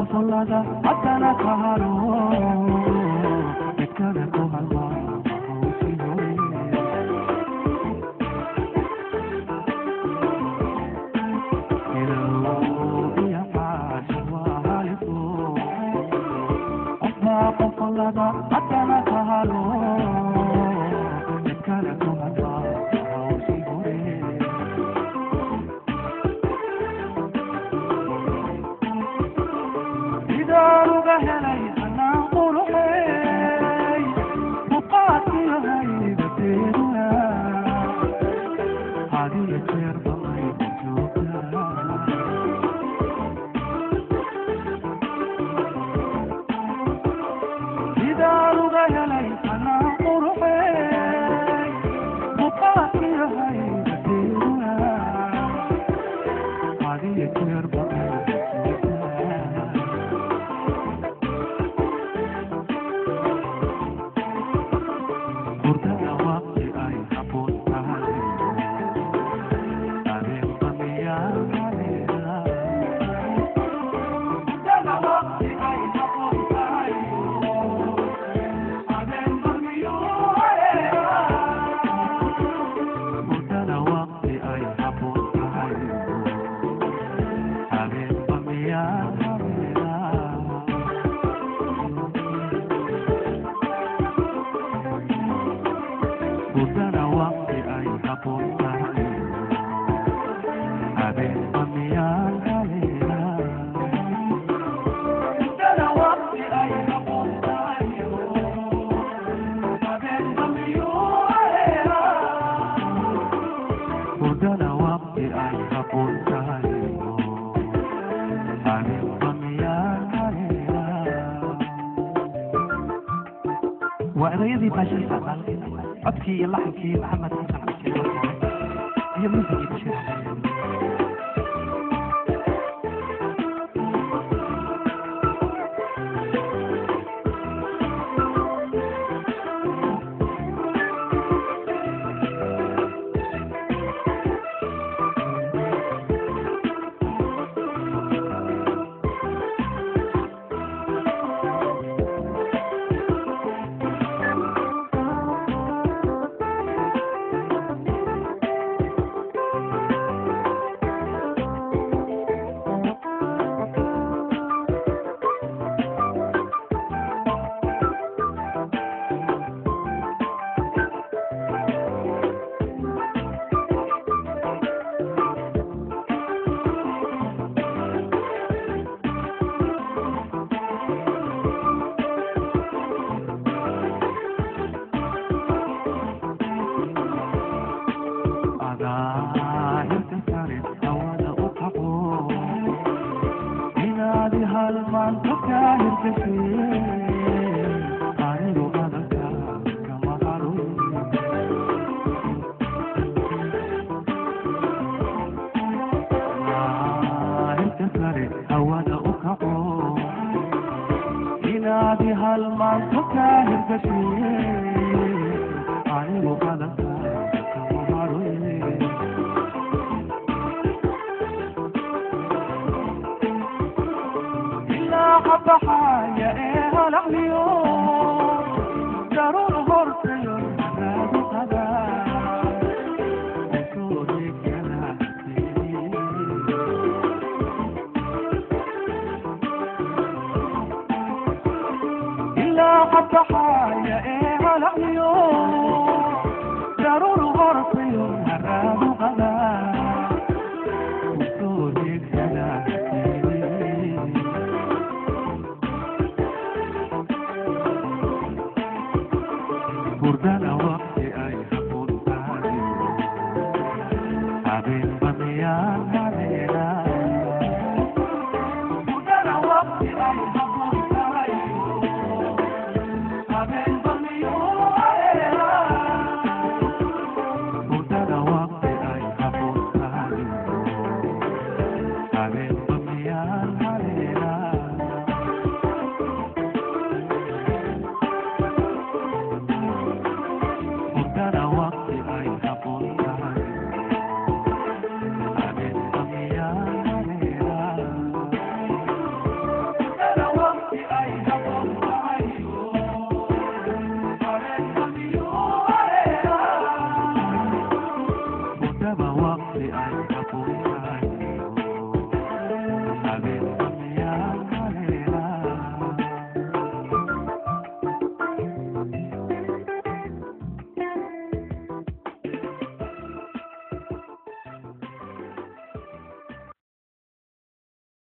Qofqoflada haddana ka haro midkale ku halmaa. Qofqoflada haddana ka haro midkale ku halmaa. Uga helay anaan quruxey muqaadkiyo haybadeeduna hadiyo jeerba mayda joogtaa. Sidaan uga helay anaan quruxey muqaadkiyo haybadeeduna hadiyo jeerba mayda joogtaa. Hurdada waqti ay habboon tahay habeenba miyaa haleelaa? Hurdada waqti ay habboon tahay habeenba miyuu haleelaa? Hurdada waqti ay habboon tahay habeenba miyaa haleelaa? Hurdada waqti ay habboon tahay habeenba miyaa haleelaa? Hurdada waqti ay habboon tahay habeenba miyuu haleelaa? Hurdada waqti ay habboon tahay habeenba miyaa haleelaa? Waa erayadii Baashe Isaac, codkii iyo laxankii Maxamed Xasan Xuseen iyo muusigii Bashiir Xasan. Adaahirka sare hawada u kaco inaad halmaanto kaa hirgashe anigu hadalka kama haro. Daahirka sare hawada u kaco inaad halmaanto kaa hirgashe anigu hadalka kama haro. Ilaa qabaxaya ee halaxliyo daruur hortayo raadu qada usoo degana. Ilaa qabaxaya ee halaxliyo daruur hortayo raadu qada usoo degana. Hurdada